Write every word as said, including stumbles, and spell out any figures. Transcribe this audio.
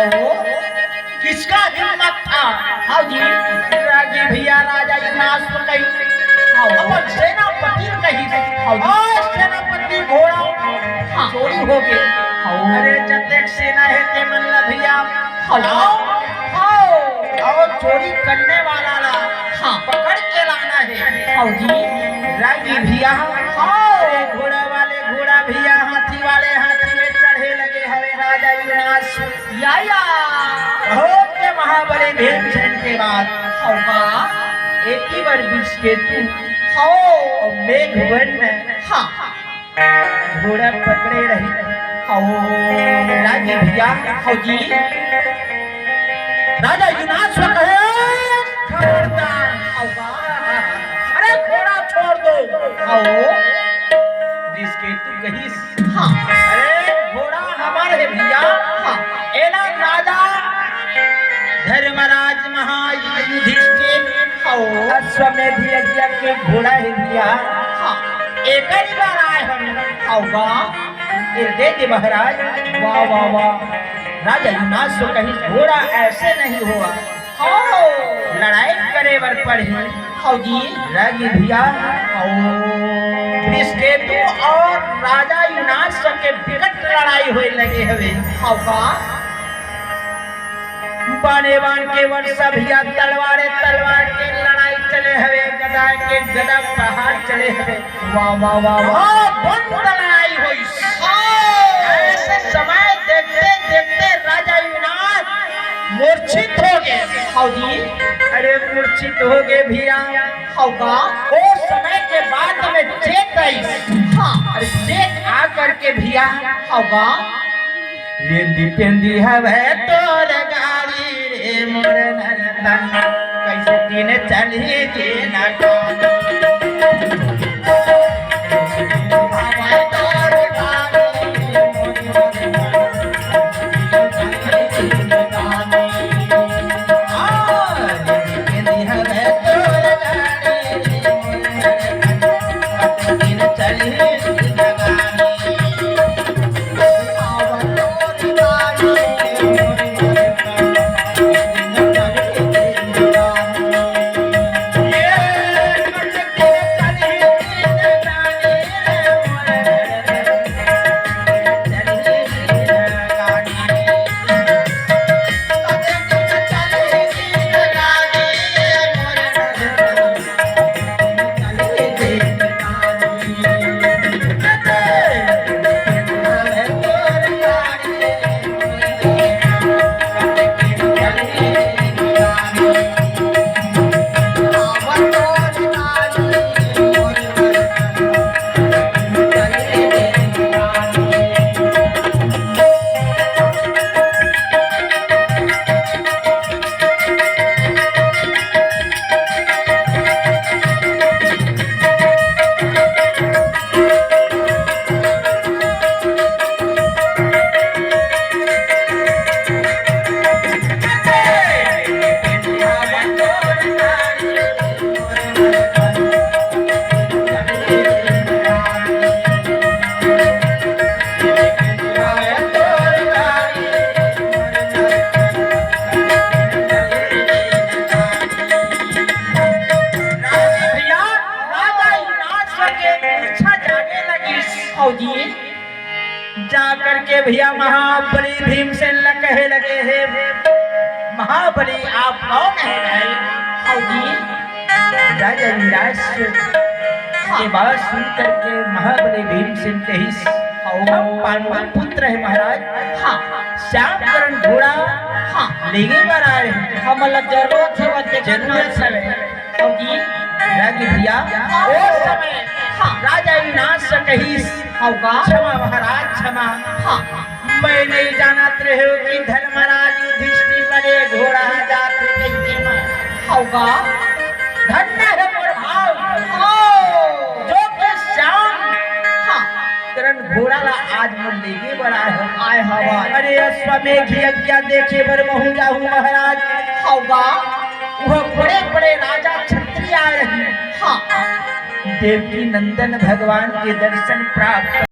किसका हिम्मत था? हाँ जी। रागी भैया, राजा युवराज को कही, हाँ। अपन सेनापति कही, हाँ जी। और सेनापति घोड़ा, हाँ। चोरी हो गए। हाँ। अरे, जतेक सेना हे ते मन ला भैया, हाँ। लाओ, हाँ। और चोरी करने वाला ला, हाँ। पकड़ के लाना हे। हाँ जी। रागी भैया, हाँ। अरे, घोड़ा वाले घोड़ा भैया, हाथी वाले हाथी में चढ़े लगे हवे राजा युवराज। या, या। बहुत के महाबली भीमसेन के बाद, हाँ। एक ही बार विष के तू, हाँ। और मेघ वर्ण, हाँ। घोड़ा पकड़े रही। हाँ। रागी भैया, हाँ जी। राजा युवराज से कहे, "खबरदार, हाँ। अरे, घोड़ा छोड़ दो।" हाँ। विष के तू कहिस, हाँ। अरे, घोड़ा हमर हे भैया। हाँ। एला राजा धर्मराज महायुधिष्ठिर, हाँ। अश्वमेध यज्ञ के घोड़ा हे भैया। हाँ। एकर बर आए हम। हाँ, वाह। ए दे दे महाराज। वाह, वाह, वाह। राजा युवराज से कहिस, घोड़ा ऐसे नहीं होवा। हाँ। लड़ाई करे बर पड़ही। हाँ जी। रागी भैया, हाँ। विष के तू और राजा युवराज संग के बिकट लड़ाई होए लगे हवे। हाँ का? बाने बान के वर्षा भैया, तलवारे तलवार के लड़ाई चले हवे, गदा के गदा प्रहार चले हवे। वाह, वाह, वाह, वाह। हाँ, बंद लड़ाई होइस। हाँ। ऐसे समय देखते देखते राजा युवराज मूर्छित हो गए। हाँ जी। अरे मूर्छित हो गए भैया। हाँ का? ओ समय के बाद में चेत आइस। हाँ। अरे चेत आ करके भैया। हाँ का? रेंदी पेंदी हवे तोर गाड़ी रे मोर नंदन, कैसे दिन चली के ना भैया, राजा युवराज के इच्छा जागे लगी। फौजी जा करके भैया महाबली भीमसेन ल कहे लगे हे, "महाबली आप कौन है भाई?" फौजी राजा युवराज के बात सुन करके महाबली भीमसेन कहिस, "हम पांडु पुत्र है महाराज।" हाँ। श्याम करण घोड़ा, हाँ। लेगे बर आए हैं। हमन ला जरूरत हे, वो देखे जरूरत हवे। फौजी रागी भैया, हाँ। ओ समय, हाँ। राजा युवराज से कहिस, "हव का? क्षमा महाराज, क्षमा। हाँ। मैं नहीं जानत रहेंव कि धर्मराज युधिष्ठिर बने घोड़ा जात हे कहिके मैं।" हव का? धन्य हे मोर भाव। हाँ। जो कि श्याम, हाँ। करण घोड़ा ला आज मोर लेगे बर आए हव। आए हव। अरे अश्वमेध यज्ञ देखे बर महूं जाहूं महाराज। हव का? वह बड़े-बड़े राजा क्षत्रिय आए रही। हाँ। देवकी नंदन भगवान के दर्शन प्राप्त